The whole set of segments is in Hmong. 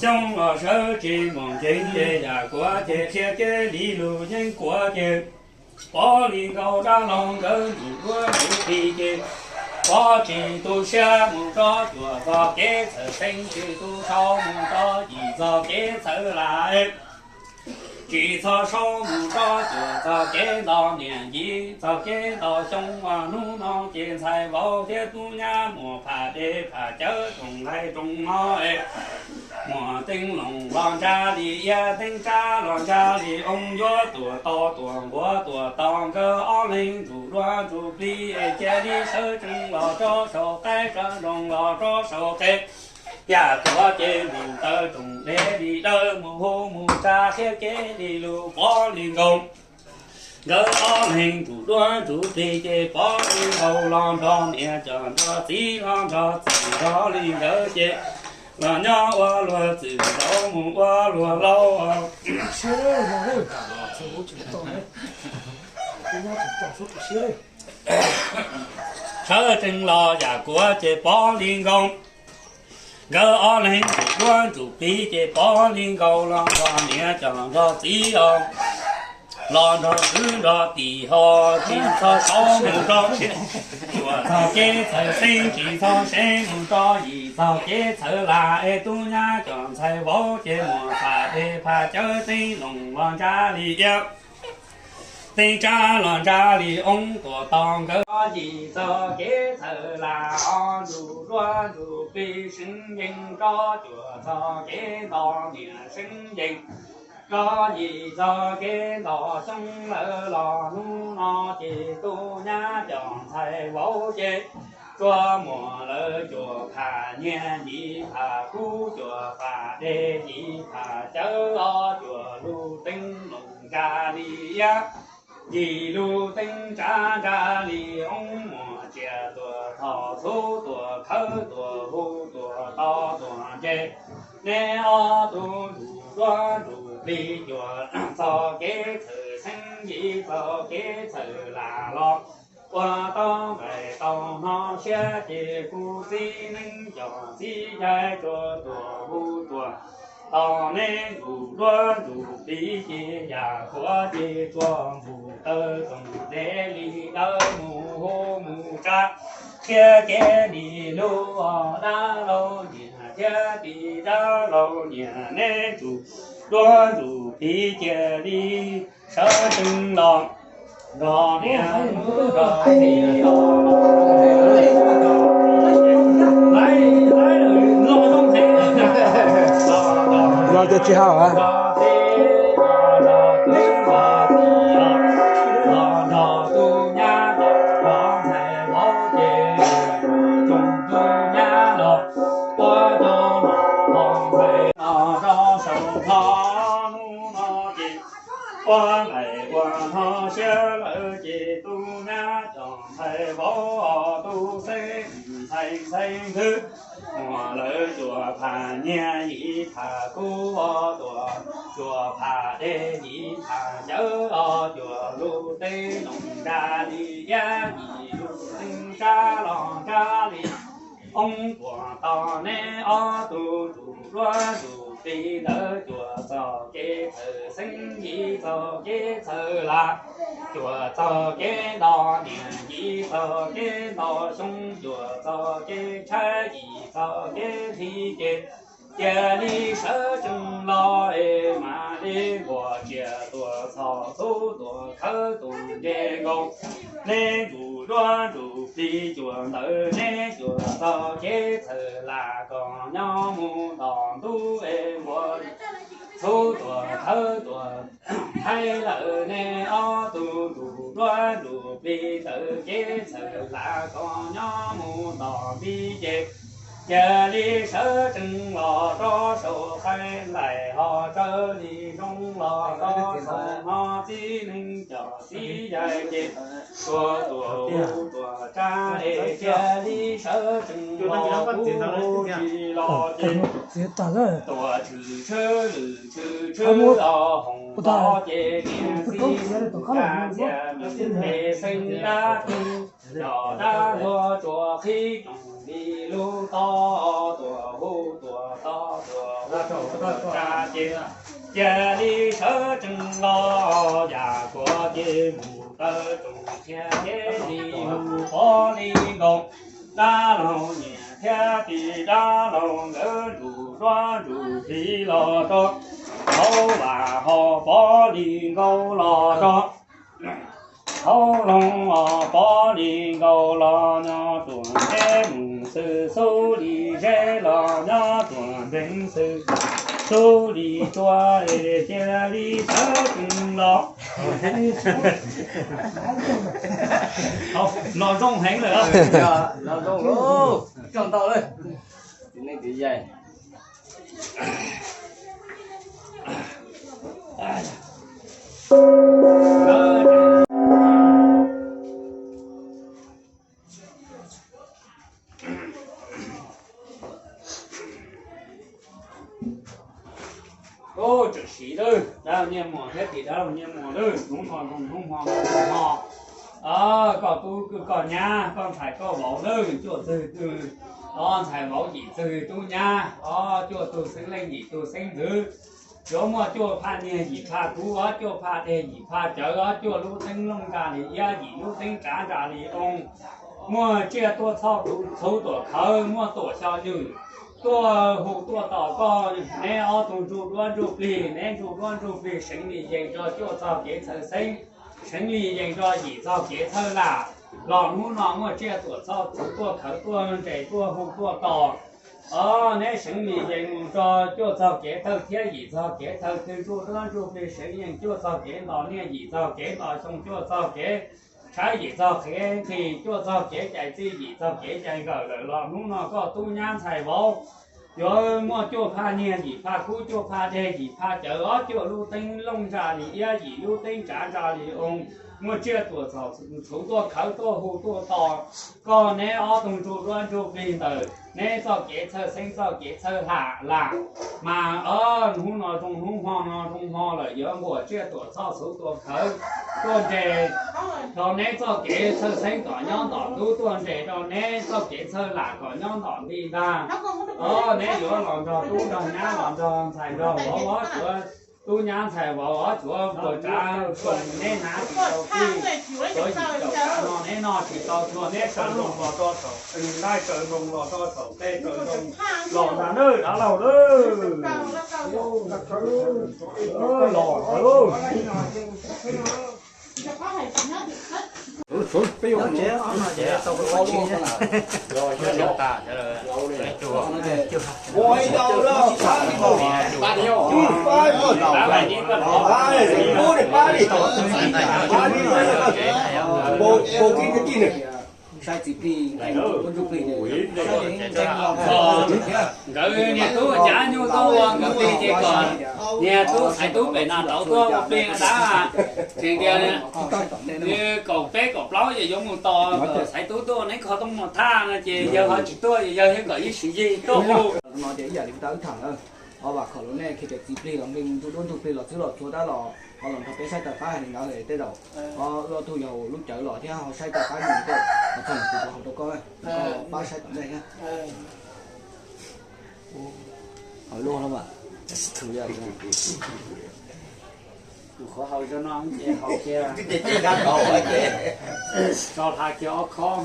Xyoob los sawv tsis mus nkees ces yam kuav ces qhia kev li lus yeeb kuav ces pov li nkaus dab laug nkawd ntsuj duab ntsuj plig ces pov tsis tu siab mus rau cuaj txog kev txhawm xeeb, tsis tu sau mus rau yim txog kev txhawm lam. Tsis txhob sau mus rau cuaj txog kev nto niam yim txog kev nto xyoo, hnub no ces ntxhais vauv thiab tub nyab muaj phaj dej phaj cawv rooj nqaij rooj no es muaj teeb loos los ntsab li iab, teeb tsab los ntsab li oob, yuav tuam to tuam nquav tuam to, nkawd ob leeg ntsuj duab ntsuj plig es cia li sawv tsees los rau saum qaib, sawv ntsoov los rau saum qe. Yam kuav ces mus taw rooj dej li dawb, mus hu mus tsa qhia kev li lus pov li nkaus. Nkawd ob leeg ntsuj duab ntsuj plig ces pov li nkaus los nrog niam cov nrog txiv los nrog txim nrog li nkawd ces los nyob ua luag txwm nraud mus ua luag laus. Sawv tsees los yam kuav ces pov li nkaus. Nkawd ob leeg ntsuj duab ntsuj plig ces pov li nkaus los nrog niam cov nrog txiv os, los nrog kwv nrog tij ho tsis txhob sau mus rau cuaj txog kev txhawm xeeb, tsis txhob sau mus rau yim txog kev txhawm lam es tub nyab cov ntxhais vauv ces muaj phaj dej phaj cawv, teeb loos los ntsab li iab, teeb tsab los ntsab li oob, tuam to nkawd yim txog kev txhawm lam os, ntsuj duab ntsuj plig seeb yees rau cuaj txog kev nto niam seeb yees rau yim txog kev nto xyoo lawm los hnub no ces tub nyab cov ntxhais vauv ces tsuas muaj lawv cuaj phaj nyiaj yim phaj kub cuaj phaj dej yim phaj cawv os, cuaj lub teeb loos ntsab li iab, yim lub teeb tsab ntsab li oob, muaj tsiaj tuaj thov txhuv tuaj khawb tuaj hu tuaj to tuaj nce. Neb ob tug ntsuj duab ntsuj plig cuaj txog kev txhawm xeeb, yim txog kev txhawm lam los ua tau nqaij tau hno siab ces kuv txiv neeb cov txiv cai tsuas tuaj hu tuaj to neb ntsuj duab ntsuj plig ces yam kuav ces tsuas mus taw rooj dej li dawb, mus hu mus tsa qhia kev li lus os, dab laug niam thiab tij dab laug niam, neb ntsuj duab ntsuj plig cia li sawv tsees los nrog niam nrog txiv os. Los cov tsis haus a. Ua nqaij ua hno siab lawm ces tub nyab cov ntxhais vauv, tub xeeb ntxhais ntxhais ntxwv, muaj lawv cuaj phaj nyiaj yim phaj kub tuaj, cuaj phaj dej yim phaj cawv os, cuaj lub teeb loos ntsab li iab, yim lub teeb tsab los ntsab li oob, tuaj to neb ob tug ntsuj duab ntsuj plig ntawd, cuaj txog kev txhawm xeeb, yim txog kev txhawm lam, cuaj txog kev nto niam, yim txog kev nto xyoo, cuaj txog kev tshaib, yim txog kev hli ces cia li sawv tsees los es mam li nquag tsiaj tuaj txhos txhub tuaj khawb tuaj nce nkaus. Neb ntsuj duab ntsuj plig cuaj ntawd, neb cuaj txog kev txhawm lam kom nyob mus nto ntub es nquag txhub tuaj khawb tuaj thaij lawm. Neb ob tug ntsuj duab ntsuj plig ntawd, kev txhawm lam kom nyob mus nto ntib ces cia li sawv tsees los rau saum qaib, nqaij ho tsawv li zoo los rau saum no, txiv neeb Xib yaig ces tuam hu tuam tsa es cia li sawv tsees los hu tsis los ces tuam tshwm tshwb lwm tshwm tshwb los hoom los ces niam xib xwm tsa ntxia me xeeb dab tug cov dab luag tsuas qhib tsoom li lub tog tuam hu tuam tog tuam hu tuam tsa ces cia li sawv tsees los yam kuav ces mus taw tsoom qhia ces li mus pov li nkaus dab laug niam thiab txiv dab laug nkawd ntsug duab ntsug plig los rau hauv vaj ho pov li nkaus los rau hauv loog os, pov li nkaus los nyob tuam ntej mus xwb, xub li zeb los nyob tuam nteeg xwb, xub li tsua cia li sawv tsees los. Los zoo heev lawm. Los zoo lawm. Coj ntau lawm. Txiv neej txiv yaig. Ub, tseem siv lawm, dab laug Nyiaj Muas thiab tim dab laug Nyiaj Muas lawm, hnub hmo zoo hnub hmo hmo hmo. Koj tub koj nyab, koj ntxhais koj vauv lawm, cuaj tug twg, ob ntxhais vauv yim tug tub nyab, ob cuaj tug xeeb leej yim tug xeeb ntxwv. Yuav muaj cuaj phaj nyiag yim phaj kub, ob cuaj phaj dej yim phaj cawv, ob cuaj lub teeb looj nra li iab, yim lub teeb tsav nra li oo. Muaj tsiaj tuaj txhub tuam khawv, muaj tuam xyo nywm tuaj hu tuaj tos koj, neb ob tug ntsuj duab ntsuj plig, neb ntsuj duab ntsuj plig seev li yees rau cuaj txog kev txhawj xeeb, seev li yees rau yim txog kev txhawj lam. Los hnub no muaj tsiaj tuam txhub tuaj khawv tuaj nres tuaj hu tuaj tos. Os, neb seev li yees mus rau cuaj txog kev thawj thiab yim txog kev thawj twg, ntsuj duab ntsuj plig seev yees cuaj txog kev ntos niaj, yim txog kev ntos xyoo, cuaj txog kev tshaib, yim txog kev nqhis, cuaj txog kev cais txij, yim txog kev cais nkawm lawm los hnub no koj tub nyab ntxhais vauv yuav muaj cuaj phaj nyiag yim phaj kub, cuaj phaj dej yim phaj cawv, ob cuaj lub teeb looj nra li iab, yim lub teeb tsav nra li oo. Muaj tsiaj tuam txhub tuaj khawv tuaj hu tuaj tos koj, neb ob tug ntsuj duab ntsuj plig ntawm neb txoj kev txhawj xeeb txoj kev txhawj lam lam. Mas os, hnub no zoo hnub hmo no zoo hmo lawm, yuav nquam tsiaj tuam txhub tuaj khawv tuaj nres rau neb txoj kev txhawj xeeb kom nyob ntom ntub, tuaj nres rau neb txoj kev txhawj lam kom nyob ntom nti ntag. Os, neb yuav los nrog tub nrog nyab los nrog ntxhais nrog vauv, ob tug tub nyab ntxhais vauv, ob tug puas tsav tsoom neb hnav tsis tau txij, yuav yim caum tsav no neb noj tsis tau txhua, neb sawv nroos los rau saum, nqaij sawv nroos los rau saum, tej sawv nroos los ntag nawb dab laug nawb. Los Nkawd niag tub cav nyuj tub ua nkawd plig ces kom niag tub xaiv tub pem no tau tuaj ua plig dab. Tseem tias nws kaum peb kaum plaub ces yuav mus tos xaiv tub tuaj, neb kho tooj mus thaj no ces yawg ho tsis tuaj, yawg thiaj kom ib sim yig tuaj hu. No ces ib yam li kuv tau wb tham na, o vam khom lus nej khi tias txiv plig los nqi ntsuj duab ntsuj plig los txwb los txhua dab los ho los nrog peb saib taws qab hais li ntawd tej zaum o loj tug yog lub cawv los thiab ho saib taws qab mus koj ho txog kuv rau hauv rau koj, koj pab saib tom ntej thiab. Hauv luaj no mas tus qhov hauv zog no ces hauv kiag, tso hla kiag ob khob.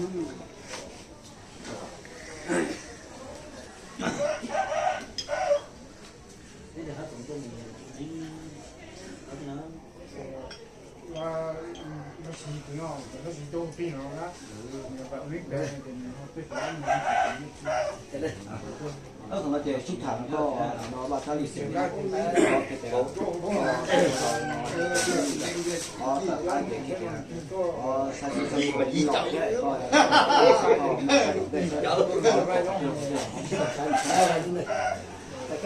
Ces sib tham no koj no vaj tsab li xwm, o tawm qab ces o saib xwm xwm li los thiab koj saib saib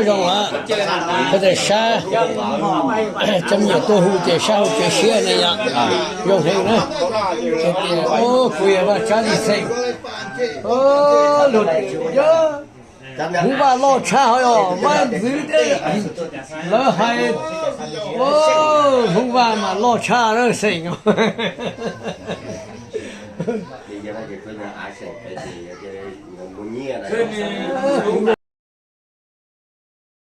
Zoo lawm, qhov tias sab, cov me nyuam tuaj hu ces sab hauv tsev siab ne yom, zoo heev na. Ces tias, kuv yog Vaj Tsab Lis Xeem, luag, Hmoob Vaj loj tshaj hos yog Mab Ntxwv thiab. Lawv hais, Hmoob Vaj mas loj tshaj lawm Xeem.